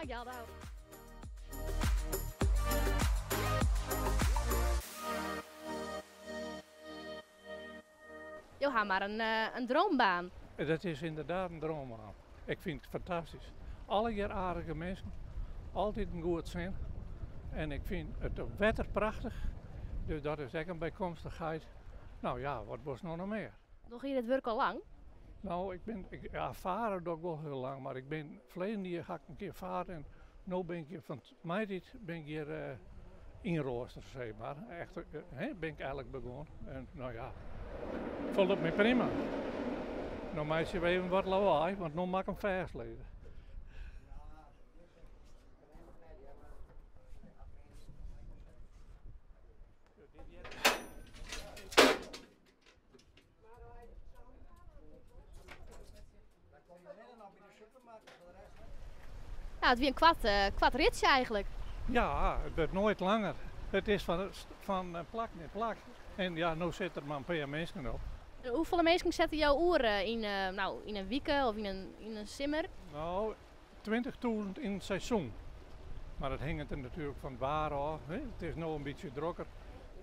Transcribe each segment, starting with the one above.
Dank Jaldau. Jo ha mar in droombaan. Dat is ynderdaad in droombaan. Ik fyn it fantastysk. Allegear aardige minsken, altyd in goed sin. En ik fyn it wetter prachtich, dus dat is ek in bykomstichheid. No ja, wat wolst no noch mear? Dogge je dit wurk al lang? No, ik bin, ik, ja, fare doch ik wol hiel lang, mar ik bin, ferleden jier ha ik in kear fard en no bin ik hjir fan 't maitiid bin ik hjir uh, ynroastere, sis mar. Echt, hè, bin ik eigenlik begûn. En no ja, falt it my prima. No meitsje we even wat lawaai, want no moat ik him fêstlizze. Ja, it wie in koart, koart ritsje eigenlik. Ja, it wurdt noait langer. It is fan plak nei plak. En ja, no sit der mar in pear minsken op. En hoefolle minsken sette jo oer yn, no, yn in wike of yn in simmer? No, 20.000 yn it seizoen. Mar dat hinget der natuerlik fan it waar ôf. It is no in bytsje drokker.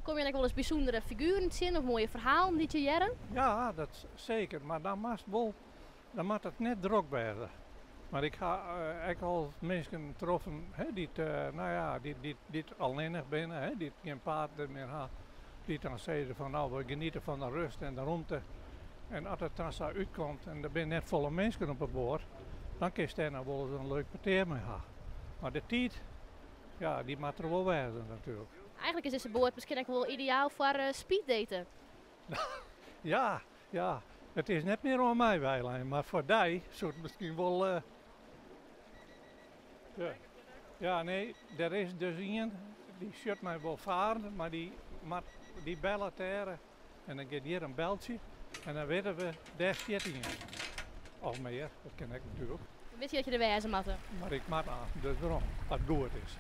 Komme je dan ek wolris bysûndere figueren tsjin of moaie ferhalen dy't je hearre? Ja, dat seker. Mar dan moatst wol, dan moat it net drok wêze. Mar ik ha ek al minsken troffen, hè, dy't, no ja, dy't allinnich binne, hè, dy't gjin partner mear ha, dy't dan sizze fan no, we geniete fan de rust en de romte. En as it dan sa útkomt en der binne net folle minsken op 'e boat, dan kinst dêr noch wolris in leuk petear mei ha. Mar de tiid, ja, dy moat der wol wêze natuerlik. Eigenlik is dizze boat miskien ek wol ideaal foar speeddaten. Ja, ja. It is net mear oan my weilein, mar foar dy soe it miskien wol. Ja. Ja, nee, der is dus ien dy sjocht my wol faren, mar dy moat, dy bellet dêr en dan giet hjir in beltsje en dan witte we, dêr stiet ien. Of mear, dat kin ek natuerlik. Dan witte je dat je der wêze moatte. Mar ik moat aanst dus werom, as it goed is.